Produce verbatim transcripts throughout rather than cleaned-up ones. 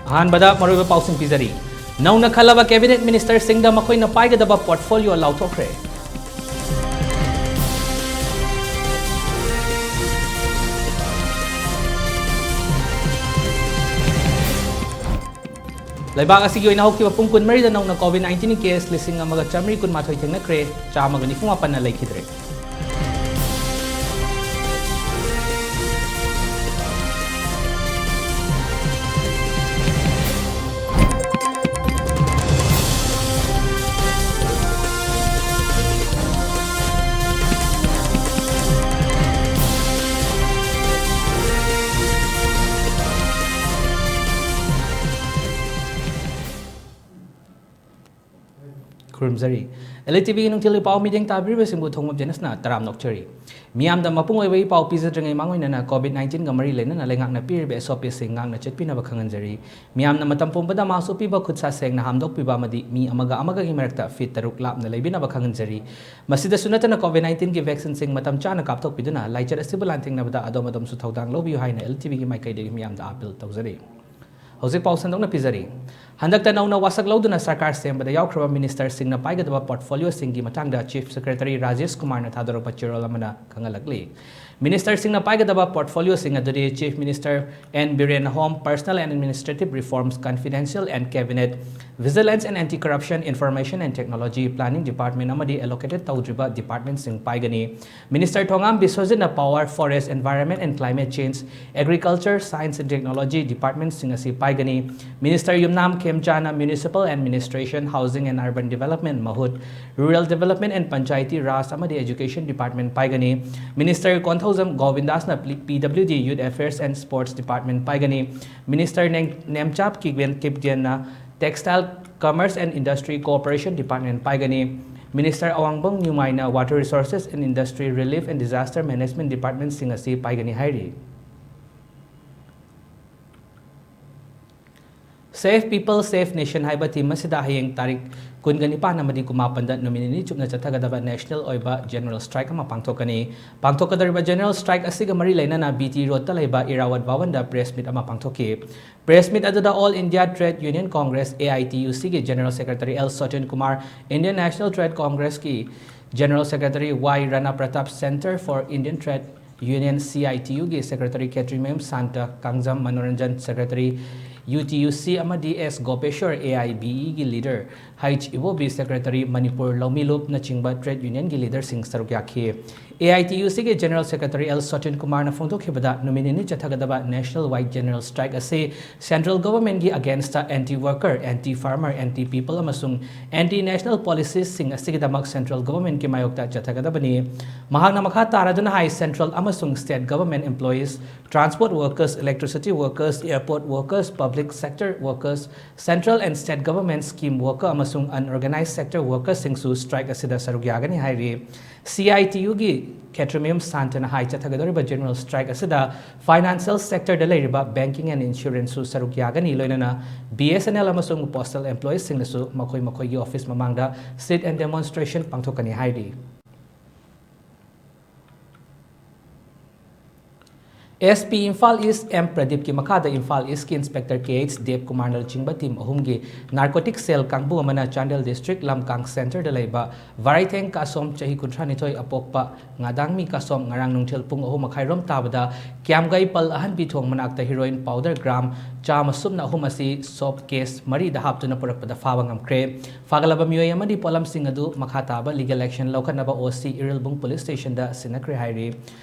ꯑꯍꯥꯟꯕꯗ ꯃꯔꯨꯑꯣꯏꯕ ꯄꯥꯎꯁꯤꯡ ꯄꯤꯖꯔꯤ꯫ ꯅꯧꯅ ꯈꯜꯂꯕ cabinet ministerꯁꯤꯡꯗ ꯃꯈꯣꯏꯅ ꯄꯥꯏꯒꯗꯕ portfolio ꯂꯥꯎꯊꯣꯛꯈ꯭ꯔꯦ꯫ ꯂꯩꯕꯥꯛ ꯑꯁꯤꯒꯤ ꯑꯣꯏꯅ ꯍꯧꯈꯤꯕ ꯄꯨꯡ ꯀꯨꯟꯃꯔꯤꯗ ꯅꯧꯅ COVID nineteen case ꯂꯤꯁꯤꯡ ꯑꯃꯒ ꯆꯥꯃꯔꯤ ꯀꯨꯟꯃꯥꯊꯣꯏ ꯊꯦꯡꯅꯈ꯭ꯔꯦ, ꯆꯥꯝꯃꯒ ꯅꯤꯐꯨ ꯃꯥꯄꯟꯅ ꯂꯩꯈꯤꯗ꯭ꯔꯦ꯫ ꯈꯨꯔꯨꯝꯖꯔꯤ꯫ LTVꯒꯤ ꯅꯨꯡꯊꯤꯜꯒꯤ ꯄꯥꯎ ꯃꯤꯠꯌꯦꯡ ꯇꯥꯕꯤꯔꯤꯕꯁꯤꯡꯕꯨ ꯊꯣꯡꯕꯝ ꯖꯦꯅꯁꯅ ꯇꯔꯥꯝꯅ ꯑꯣꯛꯆꯔꯤ꯫ ꯃꯤꯌꯥꯝꯗ ꯃꯄꯨꯡ ꯑꯣꯏꯕꯒꯤ ꯄꯥꯎ ꯄꯤꯖꯗ꯭ꯔꯤꯉꯩ ꯃꯥꯡꯑꯣꯏꯅꯅ COVID nineteenꯒ ꯃꯔꯤ ꯂꯩꯅꯅ ꯂꯩꯉꯥꯛꯅ ꯄꯤꯔꯤꯕ SOPꯁꯤꯡ ꯉꯥꯛꯅ ꯆꯠꯄꯤꯅꯕ ꯈꯪꯍꯟꯖꯔꯤ꯫ ꯃꯤꯌꯥꯝꯅ ꯃꯇꯝ ꯄꯨꯝꯕꯗ mask ꯎꯞꯄꯤꯕ, ꯈꯨꯠ ꯁꯥ ꯁꯦꯡꯅ ꯍꯥꯝꯗꯣꯛꯄꯤꯕ ꯑꯃꯗꯤ ꯃꯤ ꯑꯃꯒ ꯑꯃꯒꯒꯤ ꯃꯔꯛꯇ feet ꯇꯔꯨꯛ ꯂꯥꯞꯅ ꯂꯩꯕꯤꯅꯕ ꯈꯪꯍꯟꯖꯔꯤ꯫ ꯃꯁꯤꯗꯁꯨ ꯅꯠꯇꯅ COVID nineteenꯒꯤ vaccineꯁꯤꯡ ꯃꯇꯝ ꯆꯥꯅ ꯀꯥꯞꯊꯣꯛꯄꯤꯗꯨꯅ ꯂꯥꯏꯆꯠ ꯑꯁꯤꯕꯨ ꯂꯥꯟꯊꯦꯡꯅꯕꯗ ꯑꯗꯣꯝ ꯑꯗꯣꯝꯁꯨ ꯊꯧꯗꯥꯡ ꯂꯧꯕꯤꯌꯨ ꯍꯥꯏꯅ LTVꯒꯤ ꯃꯥꯏꯀꯩꯗꯒꯤ ꯃꯤꯌꯥꯝꯗ appeal ꯇꯧꯖꯔꯤ꯫ ꯍꯧꯖꯤꯛ ꯄꯥꯎ ꯁꯟꯗꯣꯛꯅ ꯄꯤꯖꯔꯤ꯫ ꯍꯟꯗꯛꯇ ꯅꯧꯅ ꯋꯥꯁꯛ ꯂꯧꯗꯨꯅ ꯁꯔꯀꯥꯔ ꯁꯦꯝꯕꯗ ꯌꯥꯎꯈ꯭ꯔꯕ ministerꯁꯤꯡꯅ ꯄꯥꯏꯒꯗꯕ portfolioꯁꯤꯡꯒꯤ ꯃꯇꯥꯡꯗ Chief Secretary ꯔꯥꯖꯦꯁ ꯀꯨꯃꯥꯔꯅ ꯊꯥꯗꯣꯔꯛꯄ ꯆꯦꯔꯣꯜ ꯑꯃꯅ ꯈꯪꯍꯜꯂꯛꯂꯤ꯫ Ministerꯁꯤꯡꯅ ꯄꯥꯏꯒꯗꯕ portfolioꯁꯤꯡ ꯑꯗꯨꯗꯤ Chief Minister N Biren, Home, Personal and Administrative Reforms, Confidential and Cabinet, Vigilance and Anti-Corruption, Information and Technology, Planning Department ꯑꯃꯗꯤ allocated ꯇꯧꯗ꯭ꯔꯤꯕ departmentꯁꯤꯡ ꯄꯥꯏꯒꯅꯤ꯫ Minister Thongam ꯕꯤꯁ꯭ꯋꯖꯤꯠꯅ Power, Forest, Environment and Climate Change, Agriculture, Science and Technology departmentꯁꯤꯡ ꯑꯁꯤ ꯄꯥꯏꯒꯅꯤ꯫ Minister Yumnam ꯈꯦꯝꯆꯥꯅ Municipal Administration, Housing and Urban Development, ꯃꯍꯨꯠ, Rural Development and Panchayati Raj ꯑꯃꯗꯤ Education department ꯄꯥꯏꯒꯅꯤ꯫ Minister Konthoujam ꯒꯣꯕꯤꯟꯗꯥꯁꯅ PWD, Youth Affairs and Sports department ꯄꯥꯏꯒꯅꯤ꯫ Minister ꯅꯦꯡ-, ꯅꯦꯝꯆꯥꯞ ꯀꯤꯒꯦꯟ, ꯀꯤꯞꯒꯦꯟꯅ Textile, Commerce and Industry, Cooperation department ꯄꯥꯏꯒꯅꯤ꯫ Minister ꯑꯋꯥꯡꯕꯝ ꯅ꯭ꯌꯨꯃꯥꯏꯅ Water Resources and Industry, Relief and Disaster Management departmentꯁꯤꯡ ꯑꯁꯤ ꯄꯥꯏꯒꯅꯤ ꯍꯥꯏꯔꯤ꯫ Save People, Save Nation ꯍꯥꯏꯕ theme ꯑꯁꯤꯗ ꯍꯌꯦꯡ ꯇꯥꯔꯤꯛ ꯀꯨꯟꯒ ꯅꯤꯄꯥꯟ ꯑꯃꯗꯤ ꯀꯨꯟꯃꯥꯄꯟꯗ ꯅꯨꯃꯤꯠ ꯅꯤꯅꯤ ꯆꯨꯞꯅ ꯆꯠꯊꯒꯗꯕ national ꯑꯣꯏꯕ general strike ꯑꯃ ꯄꯥꯡꯊꯣꯛꯀꯅꯤ꯫ ꯄꯥꯡꯊꯣꯛꯀꯗꯧꯔꯤꯕ general strike ꯑꯁꯤꯒ ꯃꯔꯤ ꯂꯩꯅꯅ B T Roadꯇ ꯂꯩꯕ Irrawadh Bhawanꯗ press meet ꯑꯃ ꯄꯥꯡꯊꯣꯛꯈꯤ꯫ Press meet ꯑꯗꯨꯗ All India Trade Union Congress, A I T U Cꯒꯤ General Secretary L Sachin Kumar, Indian National Trade Congressꯀꯤ General Secretary Y Rana Pratap, Centre for Indian Trade Union, C I T Uꯒꯤ Secretary Khetrimayum Santa, Kangjam Manoranjan, Secretary U T U C, ꯑꯃꯗꯤ S Gopeshwar, A I B Eꯒꯤ leader, H Ibobi, Secretary Manipur Lawmilupꯅꯆꯤꯡꯕ trade unionꯒꯤ leaderꯁꯤꯡ ꯁꯔꯨꯛ ꯌꯥꯈꯤ꯫ A I T U Cꯒꯤ General Secretary L Sachin Kumarꯅ ꯐꯣꯡꯗꯣꯛꯈꯤꯕꯗ, ꯅꯨꯃꯤꯠ ꯅꯤꯅꯤ ꯆꯠꯊꯒꯗꯕ national wide general strike ꯑꯁꯤ central governmentꯀꯤ againstꯇ anti worker, anti farmer, anti people ꯑꯃꯁꯨꯡ anti national policesꯁꯤꯡ ꯑꯁꯤꯒꯤꯗꯃꯛ central governmentꯀꯤ ꯃꯥꯌꯣꯛꯇ ꯆꯠꯊꯒꯗꯕꯅꯤ꯫ ꯃꯍꯥꯛꯅ ꯃꯈꯥ ꯇꯥꯔꯗꯨꯅ ꯍꯥꯏ, central ꯑꯃꯁꯨꯡ state government employees, transport workers, electricity workers, airport workers, public sector workers, central and state government scheme worker ꯑꯃꯁꯨꯡ unorganized sector workersꯁꯤꯡꯁꯨ strike ꯑꯁꯤꯗ ꯁꯔꯨꯛ ꯌꯥꯒꯅꯤ ꯍꯥꯏꯔꯤ꯫ C I T Uꯒꯤ Khetrimayum Santana high, ꯆꯠꯊꯒꯗꯧꯔꯤꯕ general strike ꯑꯁꯤꯗ financial sectorꯗ ꯂꯩꯔꯤꯕ banking and insuranceꯁꯨ ꯁꯔꯨꯛ ꯌꯥꯒꯅꯤ, ꯂꯣꯏꯅꯅ B S N L ꯑꯃꯁꯨꯡ postal employeesꯁꯤꯡꯅꯁꯨ ꯃꯈꯣꯏ ꯃꯈꯣꯏꯒꯤ office ꯃꯃꯥꯡꯗ sit-in demonstration ꯄꯥꯡꯊꯣꯛꯀꯅꯤ ꯍꯥꯏꯔꯤ꯫ S P ꯏꯝꯐꯥꯜ ꯏꯁ M ꯄ꯭ꯔꯗꯤꯞꯀꯤ ꯃꯈꯥꯗ ꯏꯝꯐꯥꯜ ꯏꯁꯀꯤ Inspector K H ꯗꯦꯕ ꯀꯨꯃꯥꯔꯅ ꯂꯨꯆꯤꯡꯕ team ꯑꯍꯨꯝꯒꯤ narcotic cell ꯀꯥꯡꯕꯨ ꯑꯃꯅ ꯆꯥꯟꯗꯦꯜ district ꯂꯝꯀꯥꯡ centreꯗ ꯂꯩꯕ ꯚꯥꯔꯩꯊꯦꯡ ꯀꯥꯁꯣꯝ, ꯆꯍꯤ ꯀꯨꯟꯊ꯭ꯔꯥ ꯅꯤꯊꯣꯏ, ꯑꯄꯣꯛꯄ ꯉꯥꯗꯥꯡꯃꯤ ꯀꯥꯁꯣꯝ, ꯉꯔꯥꯡ ꯅꯨꯡꯊꯤꯜ ꯄꯨꯡ ꯑꯍꯨꯝ ꯃꯈꯥꯏ ꯔꯣꯝ ꯇꯥꯕꯗ ꯀ꯭ꯌꯥꯝꯒꯩ ꯄꯜ ꯑꯍꯟꯕꯤ ꯊꯣꯡ ꯃꯅꯥꯛꯇ heroin powder gram ꯆꯥꯝꯃ ꯁꯨꯞꯅ ꯑꯍꯨꯝ ꯑꯁꯤ soap case ꯃꯔꯤꯗ ꯍꯥꯞꯇꯨꯅ ꯄꯨꯔꯛꯄꯗ ꯐꯥꯕ ꯉꯝꯈ꯭ꯔꯦ꯫ ꯐꯥꯒꯠꯂꯕ ꯃꯤꯑꯣꯏ ꯑꯃꯗꯤ ꯄꯣꯠꯂꯝꯁꯤꯡ ꯑꯗꯨ ꯃꯈꯥ ꯇꯥꯕ legal action ꯂꯧꯈꯠꯅꯕ O C Irilbung police stationꯗ ꯁꯤꯟꯅꯈ꯭ꯔꯦ ꯍꯥꯏꯔꯤ꯫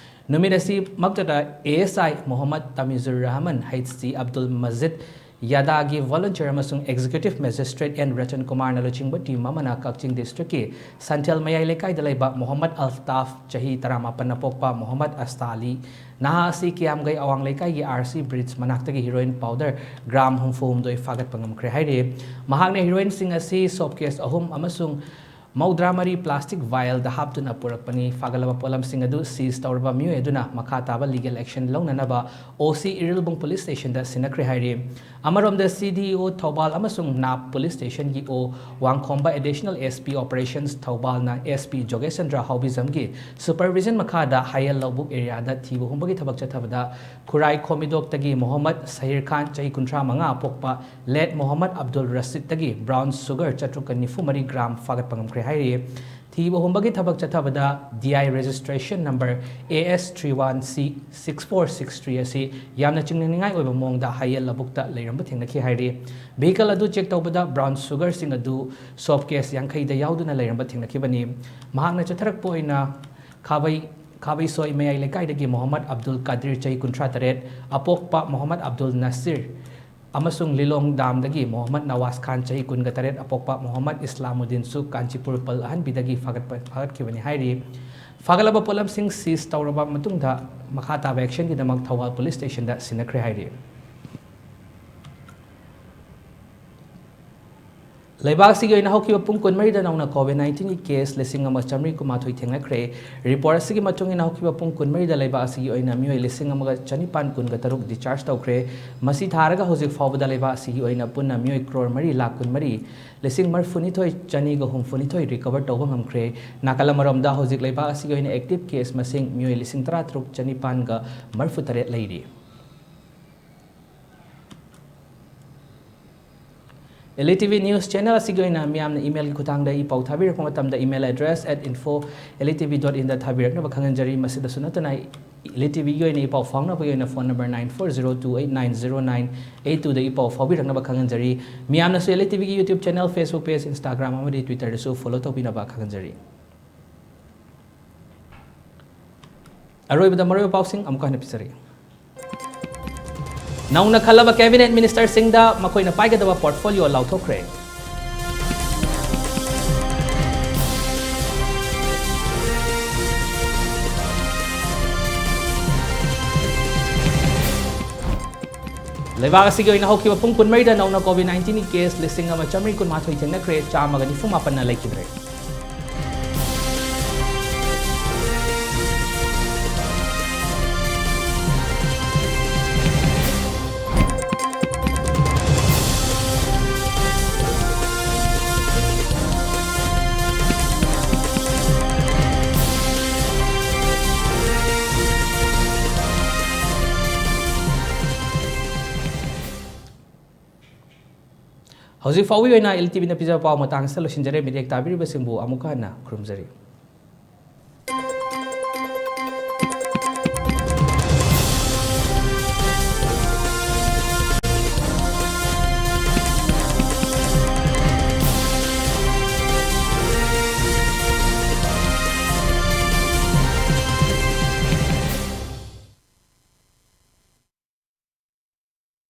ꯅꯨꯃꯤꯠ ꯑꯁꯤꯃꯛꯇꯗ A S I Mohammad ꯇꯥꯃꯤꯖꯨꯔ Rahman, H C Abdul ꯃꯖꯤꯗ, ꯌꯥꯗꯥꯒꯤ volunteer ꯑꯃꯁꯨꯡ Executive Magistrate N ꯔꯇꯟ ꯀꯨꯃꯥꯔꯅ ꯂꯨꯆꯤꯡꯕ team ꯑꯃꯅ ꯀꯛꯆꯤꯡ districtꯀꯤ ꯁꯟꯊꯦꯜ ꯃꯌꯥꯏ ꯂꯩꯀꯥꯏꯗ ꯂꯩꯕ ꯃꯣꯍꯝꯃꯗ ꯑꯜꯇꯥꯐ, ꯆꯍꯤ ꯇꯔꯥꯃꯥꯄꯟꯅ ꯄꯣꯛꯄ ꯃꯣꯍꯝꯃꯗ ꯑꯁꯇꯥ ꯑꯂꯤ, ꯅꯍꯥ ꯑꯁꯤ ꯀꯤꯌꯥꯝꯒꯩ ꯑꯋꯥꯡ ꯂꯩꯀꯥꯏꯒꯤ R C bridge ꯃꯅꯥꯛꯇꯒꯤ heroin powder gram ꯍꯨꯝꯐꯨ ꯍꯨꯝꯗꯣꯏ ꯐꯥꯒꯠꯄ ꯉꯝꯈ꯭ꯔꯦ ꯍꯥꯏꯔꯤ꯫ ꯃꯍꯥꯛꯅ heroinꯁꯤꯡ ꯑꯁꯤ soap case ꯑꯍꯨꯝ ꯑꯃꯁꯨꯡ ꯃꯧꯗ꯭ꯔꯥ ꯃꯔꯤ plastic vialꯗ ꯍꯥꯞꯇꯨꯅ ꯄꯨꯔꯛꯄꯅꯤ꯫ ꯐꯥꯒꯠꯂꯕ ꯄꯣꯠꯂꯝꯁꯤꯡ ꯑꯗꯨ seize ꯇꯧꯔꯕ ꯃꯤꯑꯣꯏ ꯑꯗꯨꯅ ꯃꯈꯥ ꯇꯥꯕ legal action ꯂꯧꯅꯅꯕ OC Irilbung police stationꯗ ꯁꯤꯟꯅꯈ꯭ꯔꯦ ꯍꯥꯏꯔꯤ꯫ ꯑꯃꯔꯣꯝꯗ, CDEO ꯊꯧꯕꯥꯜ ꯑꯃꯁꯨꯡ ꯅꯥꯞ police stationꯒꯤ O ꯋꯥꯡꯈꯣꯝꯕ, additional SP operations ꯊꯧꯕꯥꯜꯅ SP ꯖꯣꯒꯦꯁꯆꯟꯗ꯭ꯔ ꯍꯥꯎꯕꯤꯖꯝꯒꯤ supervision ꯃꯈꯥꯗ ꯍꯌꯦꯜ ꯂꯧꯕꯨꯛ areaꯗ ꯊꯤꯕ ꯍꯨꯝꯕꯒꯤ ꯊꯕꯛ ꯆꯠꯊꯕꯗ ꯈꯨꯔꯥꯏ ꯈꯣꯃꯤꯗꯣꯛꯇꯒꯤ ꯃꯣꯍꯝꯃꯗ ꯁꯍꯤꯔ ꯈꯥꯟ, ꯆꯍꯤ ꯀꯨꯟꯊ꯭ꯔꯥ ꯃꯉꯥ, ꯑꯄꯣꯛꯄ ꯂꯦꯠ ꯃꯣꯍꯝꯃꯗ ꯑꯕꯗꯨꯜ ꯔꯁꯤꯗꯇꯒꯤ brown sugar ꯆꯥꯇ꯭ꯔꯨꯛꯀ ꯅꯤꯐꯨ ꯃꯔꯤ gram ꯐꯥꯒꯠꯄ ꯉꯝꯈ꯭ꯔꯦ ꯍꯥꯏꯔꯤ꯫ ꯊꯤꯕ ꯍꯨꯝꯕꯒꯤ ꯊꯕꯛ ꯆꯠꯊꯕꯗ DI registration number AS three one C six four six three ꯑꯁꯤ ꯌꯥꯝꯅ ꯆꯤꯡꯅꯅꯤꯡꯉꯥꯏ ꯑꯣꯏꯕ ꯃꯑꯣꯡꯗ ꯍꯌꯦꯜ ꯂꯧꯕꯨꯛꯇ ꯂꯩꯔꯝꯕ ꯊꯦꯡꯅꯈꯤ ꯍꯥꯏꯔꯤ꯫ Vehicle ꯑꯗꯨ check ꯇꯧꯕꯗ brown sugarꯁꯤꯡ ꯑꯗꯨ soap case ꯌꯥꯡꯈꯩꯗ ꯌꯥꯎꯗꯨꯅ ꯂꯩꯔꯝꯕ ꯊꯦꯡꯅꯈꯤꯕꯅꯤ꯫ ꯃꯍꯥꯛꯅ ꯆꯠꯊꯔꯛꯄ ꯑꯣꯏꯅ ꯈꯥꯕꯩ, ꯈꯥꯕꯩꯁꯣꯏ ꯃꯌꯥꯏ ꯂꯩꯀꯥꯏꯗꯒꯤ ꯃꯣꯍꯝꯃꯗ ꯑꯕꯗꯨꯜ ꯀꯥꯗꯤꯔ, ꯆꯍꯤ ꯀꯨꯟꯊ꯭ꯔꯥ ꯇꯔꯦꯠ, ꯑꯄꯣꯛꯄ ꯃꯣꯍꯝꯃꯗ ꯑꯕꯗꯨꯜ ꯅꯁꯤꯔ, ꯑꯃꯁꯨꯡ ꯂꯤꯂꯣꯡ ꯗꯥꯝꯗꯒꯤ ꯃꯣꯍꯝꯃꯗ ꯅꯋꯥꯖ ꯈꯥꯟ, ꯆꯍꯤ ꯀꯨꯟꯒ ꯇꯔꯦꯠ, ꯑꯄꯣꯛꯄ ꯃꯣꯍꯝꯃꯗ ꯏꯁꯂꯥꯃꯨꯗꯤꯟꯁꯨ ꯀꯥꯟꯆꯤꯄꯨꯔ ꯄꯜ ꯑꯍꯟꯕꯤꯗꯒꯤ ꯐꯥꯒꯠꯄ, ꯐꯥꯒꯠꯈꯤꯕꯅꯤ ꯍꯥꯏꯔꯤ꯫ ꯐꯥꯒꯠꯂꯕ ꯄꯣꯠꯂꯝꯁꯤꯡ seize ꯇꯧꯔꯕ ꯃꯇꯨꯡꯗ ꯃꯈꯥ ꯇꯥꯕ actionꯒꯤꯗꯃꯛ ꯊꯧꯕꯥꯜ police stationꯗ ꯁꯤꯟꯅꯈ꯭ꯔꯦ ꯍꯥꯏꯔꯤ꯫ ꯂꯩꯕꯥꯛ ꯑꯁꯤꯒꯤ ꯑꯣꯏꯅ ꯍꯧꯈꯤꯕ ꯄꯨꯡ ꯀꯨꯟꯃꯔꯤꯗ ꯅꯧꯅ COVID nineteenꯒꯤ case ꯂꯤꯁꯤꯡ ꯑꯃ ꯆꯥꯃꯔꯤ ꯀꯨꯟꯃꯥꯊꯣꯏ ꯊꯦꯡꯅꯈ꯭ꯔꯦ꯫ Report ꯑꯁꯤꯒꯤ ꯃꯇꯨꯡ ꯏꯟꯅ ꯍꯧꯈꯤꯕ ꯄꯨꯡ ꯀꯨꯟꯃꯔꯤꯗ ꯂꯩꯕꯥꯛ ꯑꯁꯤꯒꯤ ꯑꯣꯏꯅ ꯃꯤꯑꯣꯏ ꯂꯤꯁꯤꯡ ꯑꯃꯒ ꯆꯅꯤꯄꯥꯟ ꯀꯨꯟꯒ ꯇꯔꯨꯛ discharge ꯇꯧꯈ꯭ꯔꯦ꯫ ꯃꯁꯤ ꯊꯥꯔꯒ ꯍꯧꯖꯤꯛ ꯐꯥꯎꯕꯗ ꯂꯩꯕꯥꯛ ꯑꯁꯤꯒꯤ ꯑꯣꯏꯅ ꯄꯨꯟꯅ ꯃꯤꯑꯣꯏ ꯀ꯭ꯔꯣꯔ ꯃꯔꯤ ꯂꯥꯈ ꯀꯨꯟꯃꯔꯤ ꯂꯤꯁꯤꯡ ꯃꯔꯤꯐꯨꯅꯤꯊꯣꯏ ꯆꯅꯤꯒ ꯍꯨꯝꯐꯨꯅꯤꯊꯣꯏ recover ꯇꯧꯕ ꯉꯝꯈ꯭ꯔꯦ꯫ ꯅꯥꯀꯜ ꯑꯃꯔꯣꯝꯗ ꯍꯧꯖꯤꯛ ꯂꯩꯕꯥꯛ ꯑꯁꯤꯒꯤ ꯑꯣꯏꯅ active case ꯃꯁꯤꯡ ꯃꯤꯑꯣꯏ ꯂꯤꯁꯤꯡ ꯇꯔꯥꯇꯔꯨꯛ ꯆꯅꯤꯄꯥꯟꯒ ꯃꯔꯤꯐꯨꯇꯔꯦꯠ ꯂꯩꯔꯤ꯫ LETV news channel ꯑꯁꯤꯒꯤ ꯑꯣꯏꯅ ꯃꯤꯌꯥꯝꯅ emailꯒꯤ ꯈꯨꯠꯊꯥꯡꯗ ꯏ ꯄꯥꯎ ꯊꯥꯕꯤꯔꯛꯄ ꯃꯇꯝꯗ email address at info L E T V dot inꯗ ꯊꯥꯕꯤꯔꯛꯅꯕ ꯈꯪꯍꯟꯖꯔꯤ꯫ ꯃꯁꯤꯗꯁꯨ ꯅꯠꯇꯅ LETVꯒꯤ ꯑꯣꯏꯅ ꯏ ꯄꯥꯎ ꯐꯥꯎꯅꯕꯒꯤ ꯑꯣꯏꯅ phone number nine four zero two eight nine zero nine eight twoꯗ E ꯄꯥꯎ ꯐꯥꯎꯕꯤꯔꯛꯅꯕ ꯈꯪꯍꯟꯖꯔꯤ꯫ ꯃꯤꯌꯥꯝꯅꯁꯨ LETVꯒꯤ YouTube channel, Facebook page, Instagram ꯑꯃꯗꯤ Twitterꯗꯁꯨ follow ꯇꯧꯕꯤꯅꯕ ꯈꯪꯍꯟꯖꯔꯤ꯫ ꯑꯔꯣꯏꯕꯗ ꯃꯔꯨꯑꯣꯏꯕ ꯄꯥꯎꯁꯤꯡ ꯑꯃꯨꯛ ꯍꯟꯅ ꯄꯤꯖꯔꯤ꯫ ꯅꯧꯅ ꯈꯜꯂꯕ cabinet ministerꯁꯤꯡꯗ ꯃꯈꯣꯏꯅ ꯄꯥꯏꯒꯗꯕ portfolio ꯂꯥꯎꯊꯣꯛꯈ꯭ꯔꯦ꯫ ꯂꯩꯕꯥꯛ ꯑꯁꯤꯒꯤ ꯑꯣꯏꯅ ꯍꯧꯈꯤꯕ ꯄꯨꯡ ꯀꯨꯟꯃꯔꯤꯗ ꯅꯧꯅ COVID nineteenꯒꯤ case ꯂꯤꯁꯤꯡ ꯑꯃ ꯆꯥꯃꯔꯤ ꯀꯨꯟꯃꯥꯊꯣꯏ ꯊꯦꯡꯅꯈ꯭ꯔꯦ, ꯆꯥꯝꯃꯒ ꯅꯤꯐꯨ ꯃꯥꯄꯟꯅ ꯂꯩꯈꯤꯗ꯭ꯔꯦ꯫ ꯍꯧꯖꯤꯛ ꯐꯥꯎꯕꯒꯤ ꯑꯣꯏꯅ ꯑꯦꯜ ꯇꯤ ꯚꯤꯅ ꯄꯤꯖꯕ ꯄꯥꯎ ꯃꯇꯥꯡ ꯑꯁꯤꯗ ꯂꯣꯏꯁꯤꯟꯖꯔꯦ꯫ ꯃꯤꯔꯦꯞ ꯇꯥꯕꯤꯔꯤꯕꯁꯤꯡꯕꯨ ꯑꯃꯨꯛꯀ ꯍꯟꯅ ꯈꯨꯔꯨꯝꯖꯔꯤ꯫